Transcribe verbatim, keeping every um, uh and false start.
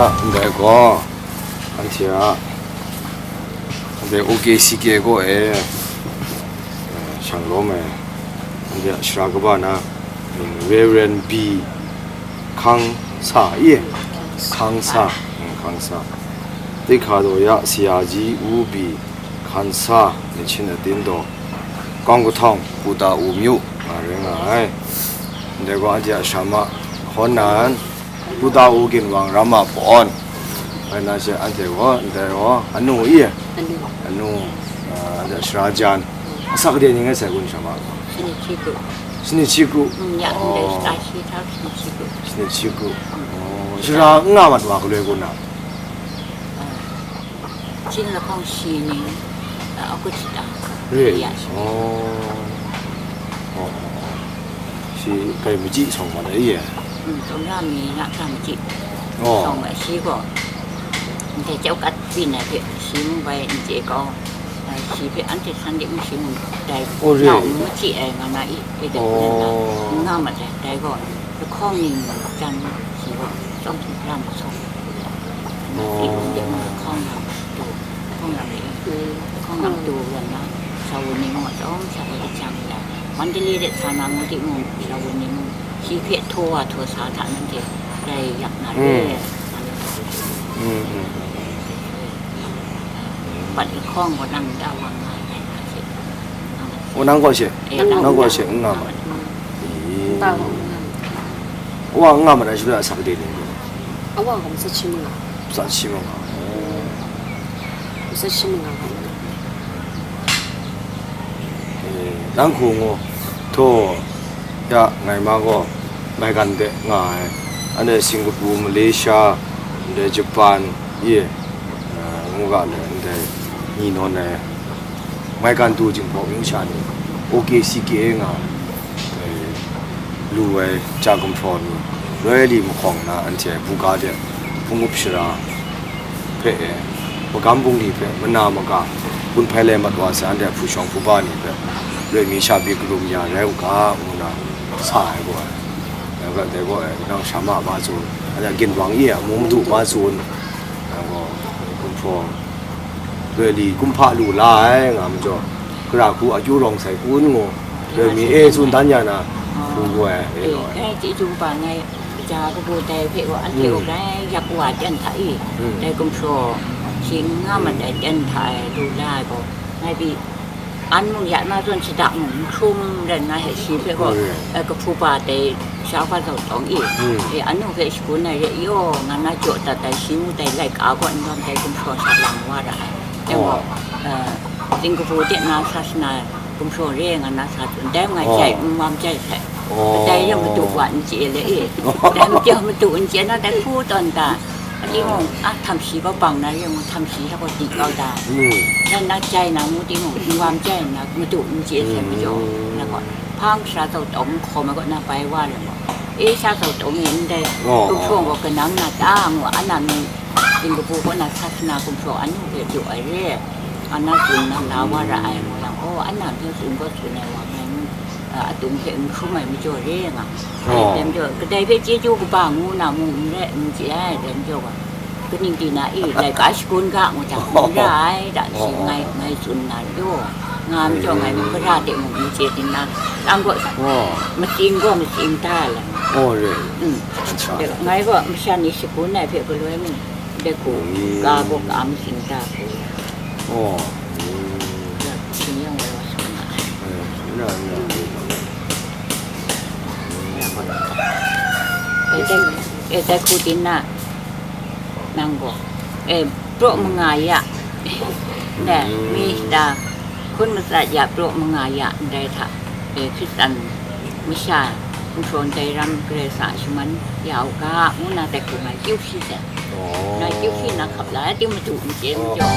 Ndai gaw, anhte a, ndai O K C K kaw e, eh, shanglawm ai, anhte a sara kaba na, mm, Reverend B Hkang Sa, i? Hkang Sa, mm, Hkang Sa. သိက္ခာတော်ရဆရာကြီး ဦး B Hkang Sa နဲ့ ချင်းအသင်းတော် ကောင်းကထောင် ပူတာအိုမြို့မှာ ရင်းလာ Ndai gaw anhte a sara ma, Hkawn nan, Putau Ginwang Rama Pawn. Bai na she anhte gaw, ndai gaw, anu i? Anu. Anu, ah, anhte sara jan. Asak de ning ngai sai gun sha ma? Sini chiku. Sini chiku. Mm, ya, ndai Oh. Sita shi ta sini chiku. Sini chiku. Oh, sara nga mat wa kaloi gun na? Ah. Chin lahkawng shi ning, a, a kut shata. Re. Ya, shi. Oh. Oh, oh, oh. Shi kai maji sawng ma dai ye? Mm, tawmra mi na kai maji. Oh. Sawng ma shi gaw. Ndai jau kat pyi na hpe, shi mung bai n chye kau. A, shi hpe anhte san de mung shi mung dai. Oh, re. Nau n maji ai nga na i, e dai Oh. Len na. Nga ma dai, dai gaw. Lahkawng ning jan shi gaw, chyawm hte bra masawng. Oh. Hkawng lam tu, hkawng lam e, hkawng lam tu wan na, shawu ni mung, chyawm sha e jang ya. Mandalay de sa na mung, timung, shawu ni mung, shi hpe htaw wa htaw sa hta nanhte rai yak na re. Mm. Mm, mm. Bat lahkawng gaw nang da wa nga ai na she. Oh, nang gaw she? Eh, nang gaw she, n nga ma. Ee. Nta gaw n nga ma. Wa n nga ma na, shi hpe a sak de ni? Awa gaw matsat shi manga. Matsat shi manga. Oh. Matsat shi manga gaw n nga. Ee, nang hku ngu, htaw, ya, ngai ma gaw, maigan de nga ai. Anhte Singapore, Malaysia, ndai Japan, ye, a, ngu ga le, ndai ni nawn ai. Maigan tu Jinghpaw myu sha ni, O K C K A nga, e, lu ai ja gumhpraw ni, loi li mahkawng na anhte buga de, hpung up shara hpe e, magam bungli hpe mana maga, gun hpai lai mat wa sai, anhte hpu shawng hpu ba ni hpe, loi mi sha pyi karum ya rai u ga, ngu na sa ai gaw ai. Dai gaw, dai gaw ai, nang sha ma ma tsun, anhte ginwang i ai, amu madu ma tsun, nang gaw, gumhpraw, loi li kumhpa lu la ai, nga majaw, gara hku akyu rawng sai kun ngu, loi mi e tsun dan ya na, hku gaw ai, e Eh, law ai. Dai chyeju kaba ngai, kaja kabu dai hpe gaw, anhte Mm. gaw grai yak wa ten hta i, Mm. dai gumhpraw, shi n nga mat ai ten hta e lu la ai gaw, ngai pyi, an mung ya na zawn shada mung n hkrum rai nna he shi hpe gaw, Oh, yeah. eh, kahpu pa dai sha hpa zaw tawng i, Mm. eh, anu hpe shagun ai re i aw, nga na jaw dat ai shi ngu dai laika gaw n rawm dai gumhpraw sha lang wa ra ai. Dai gaw, Oh. eh, Singapore de na sasana gumhpraw re nga na sa tsun, dai ngai Oh. jai, n wam jai sai. Oh. Dai yang madu wa n chye le e. Dai madu, madu n chye na dai hku tawn da. Timung, a, htam shi gaw bang na re ngu, htam shi hta gaw di kau da. Mm. Dai na jai na ngu timung, n wam jai nna, madu n chye sai majaw, Mm. na gaw, hpang sha zaw tawng n hkawm ai kaw na bai wa rai gaw, e sha zaw tawng e ndai, Oh, gumhpraw oh. gaw kanang na ta ngu, a na mi, Singapore kaw na sasana gumhpraw anu hpe jaw ai re, a na tsun na la wa ra ai ngu yang, oh, a na hpe tsun gaw tsun ai wa ngai ngu, a, atung hpe n hkrum ai majaw re nga. Oh. Dai majaw, kadai hpe chyeju kaba ngu na mung n rai, n chye ai, dai majaw gaw, kaning di na e, laika shagun ga ngu jang, n ra ai, da shi Oh. ngai, ngai tsun na majaw, nga majaw ngai mung, Mm. gara de mung n chye din na, lang gaw, Oh. matsing gaw matsing da ai lam. Oh, re. Mm. Acha. Ngai gaw masha ni shagun ai hpe galoi mung, de hku, Mm. ka gaw ka matsing da hku. Oh. Mm. Sin yang wai wa sa na ai. Eh, na, na. E dai, e dai hku din na, nang gaw, e, praw manga ya, ne, Mm. mi da, hkun matsat ya, praw manga ya, ndai hta, e, Hkristan masha, gumhpraw ndai ram Karai Kasang a shaman ya u ga, ngu na dai hku ngai kyu shi sai. Oh. Ngai kyu shi na hkap la, di madu n chye Oh. majaw.